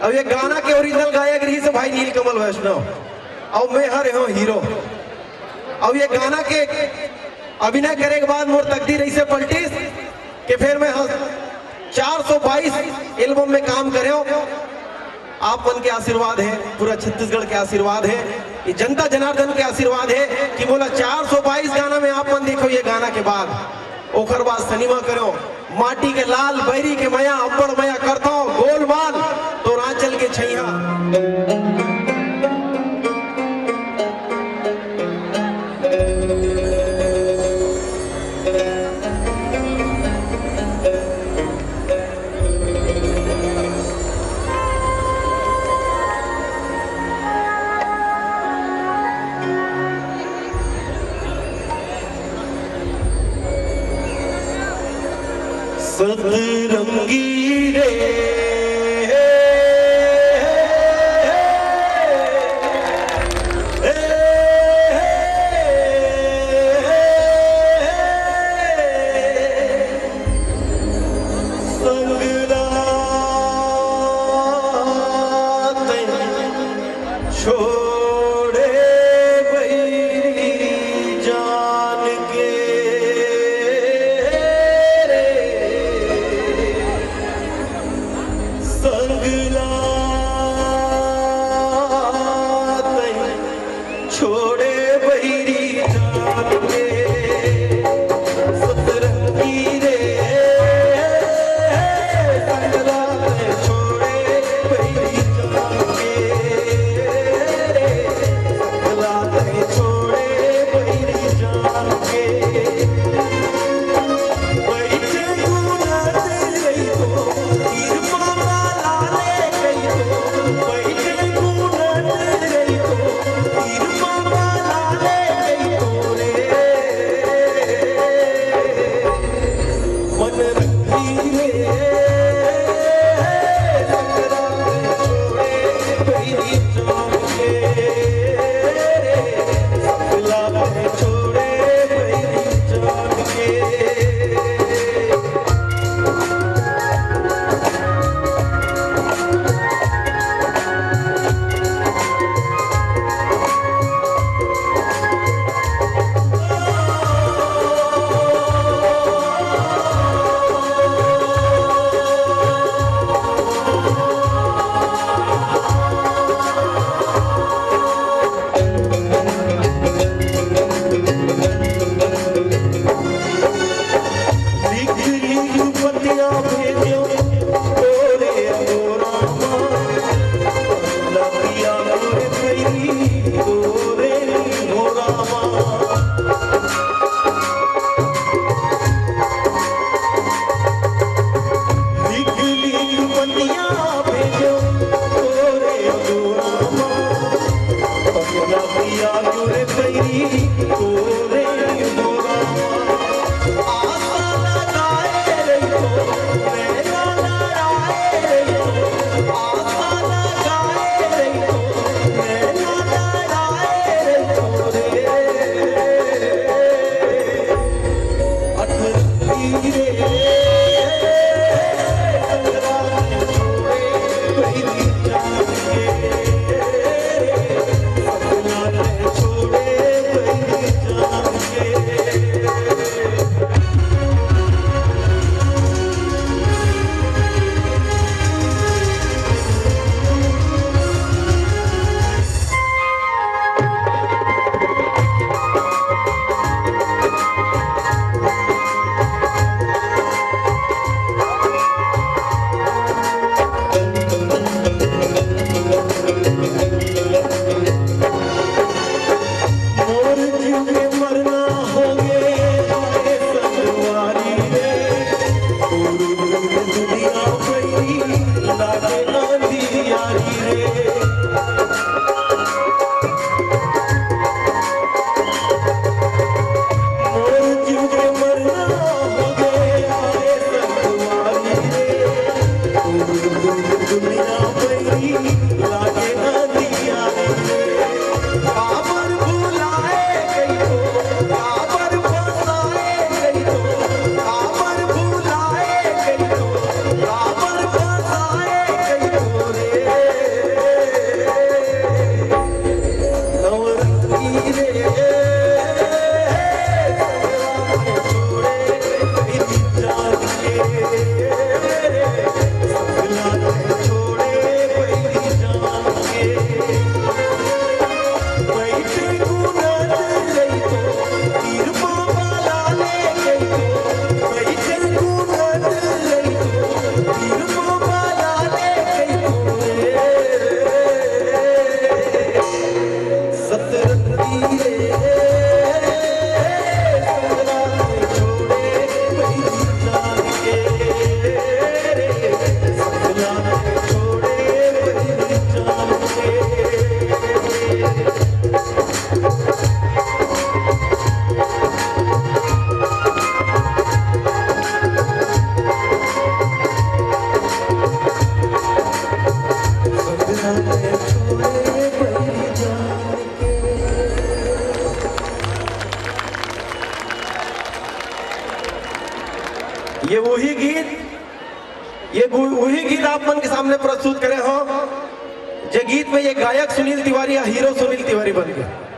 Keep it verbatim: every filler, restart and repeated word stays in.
अब ये गाना के ओरिजिनल गायक रहिस हे भाई नीलकमल वैष्णव, अउ मैं हर हो हीरो। अब ये गाना के अभिनय करे के बाद मोर तकदीर ऐसे पलटिस कि फिर मैं हंस चार सौ बाईस एल्बम में काम करे हो। आप मन के आशीर्वाद है, पूरा छत्तीसगढ़ के आशीर्वाद है, ये जनता जनार्दन के आशीर्वाद है कि मोला चार सौ बाईस गाना में आप मन देखो ये गाना के बाद, ओखर बाद सिनेमा करो, माटी के लाल, बैरी के मया, अब्बड़ मया करथव, गोलमाल, तोर आंचल के छैया। सतरंगी रे, संगला तैं छोड़े बैरी जान के रे, संगला तैं छोड़े बैरी जान के, सतरंगी रे, संगला तैं छोड़े बैरी जान के, संगला तैं छोड़े बैरी जान के। बैठे तू ना तेरे को, कृपा वाला ले ये वही गीत, ये गु- वही गीत आप मन के सामने प्रस्तुत करे हो, जे गीत में ये गायक सुनील तिवारी या हीरो सुनील तिवारी बन गया।